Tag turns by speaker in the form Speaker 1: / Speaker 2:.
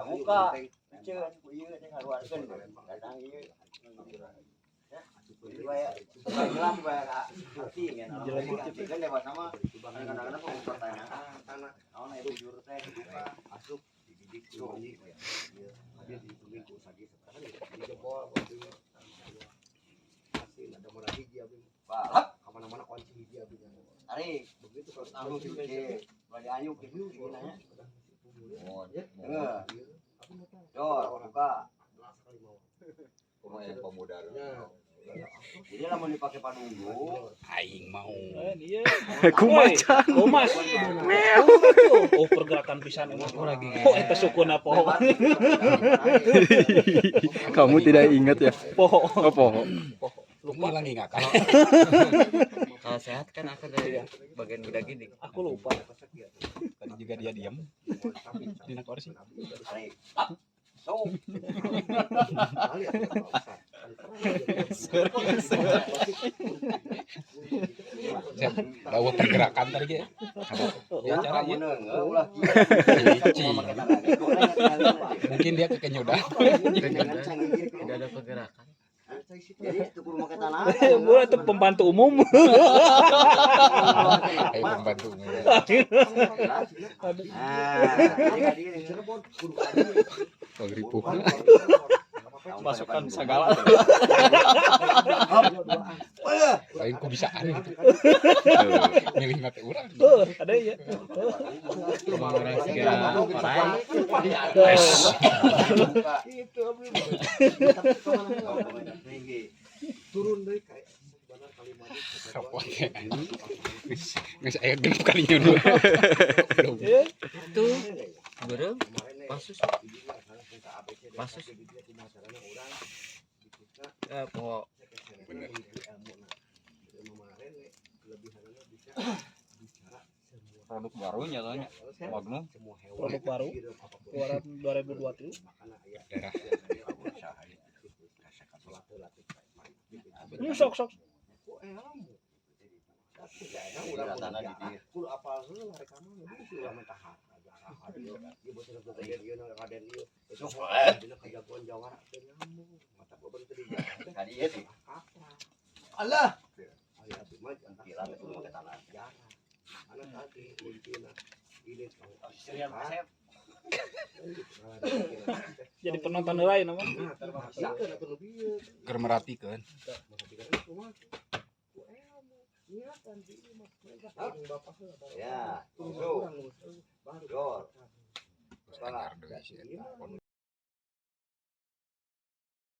Speaker 1: Buka. Piceun ku ieu teh ngaluarkeun gadang ieu. Jadi bae jelas bae hati kan. Kan dewasa mah kadang-kadang kok pertanyaan. Naon aya bujur teh dibuka.
Speaker 2: Asup dididik
Speaker 1: Tuh.
Speaker 2: Dia ditungguin ku sagi dijebol hasil ada modal hiji abi.
Speaker 1: Balap,
Speaker 2: Kemana-mana kunci hiji abi.
Speaker 1: Tarik.
Speaker 2: Begitu.
Speaker 1: Terus anu diuji. Bade anyuk gitu nanya. Dengar. Dor, buka.
Speaker 3: Kumaha yang pemuda.
Speaker 1: Jadi lamun dipake panunggu,
Speaker 4: Aing mau.
Speaker 5: Eh, iya.
Speaker 6: Kumacan.
Speaker 5: Oh, Mas. Oh, pergerakan pisan emang. Oh, eta sukuna poho.
Speaker 6: Kamu tidak ingat ya?
Speaker 5: Poho.
Speaker 6: Oh, poho.
Speaker 4: Lupa lagi ingatan.
Speaker 7: Kalau sehat kan aku dari bagian budak gini.
Speaker 5: Aku lupa.
Speaker 4: Tadi juga dia diam. Dina kursi.
Speaker 1: Tarik. So,
Speaker 4: Siap. Tahu pergerakan tadi ge.
Speaker 1: ya
Speaker 4: Cara
Speaker 1: kamu
Speaker 4: ya.
Speaker 1: neungeul ulah
Speaker 4: Cici. Mungkin dia kekenyudan.
Speaker 7: Tidak ada pergerakan.
Speaker 1: Jadi itu kudu make tanah.
Speaker 5: Gua itu pembantu umum.
Speaker 4: Ayo pembantu.
Speaker 1: Nah, jadi ka dieu.
Speaker 4: Pagripuh.
Speaker 6: Masukan segala.
Speaker 4: Lain ku bisaan gitu. Milih mati urang.
Speaker 5: Tuh, ada ya.
Speaker 7: Rumah orang segala orai.
Speaker 2: Itu abi. Turun deh kayak sebenarnya kalimat.
Speaker 4: Repot ya, anjing. Geus geus aya genep kali nyuduh. Belum.
Speaker 5: Iya.
Speaker 7: Itu beureum pasus. Pasus. Eh, poho.
Speaker 4: Bener.
Speaker 6: Produk barunya soalnya. Magnum.
Speaker 5: Produk baru keluaran 2023.
Speaker 4: Darah.
Speaker 5: Sok sok.
Speaker 1: Allah. Gila itu make tanah.
Speaker 5: Jadi penonton lain apa?
Speaker 4: Keur merhatikeun.
Speaker 1: Ya, so. Dor.
Speaker 4: Terus anyar deui si eta.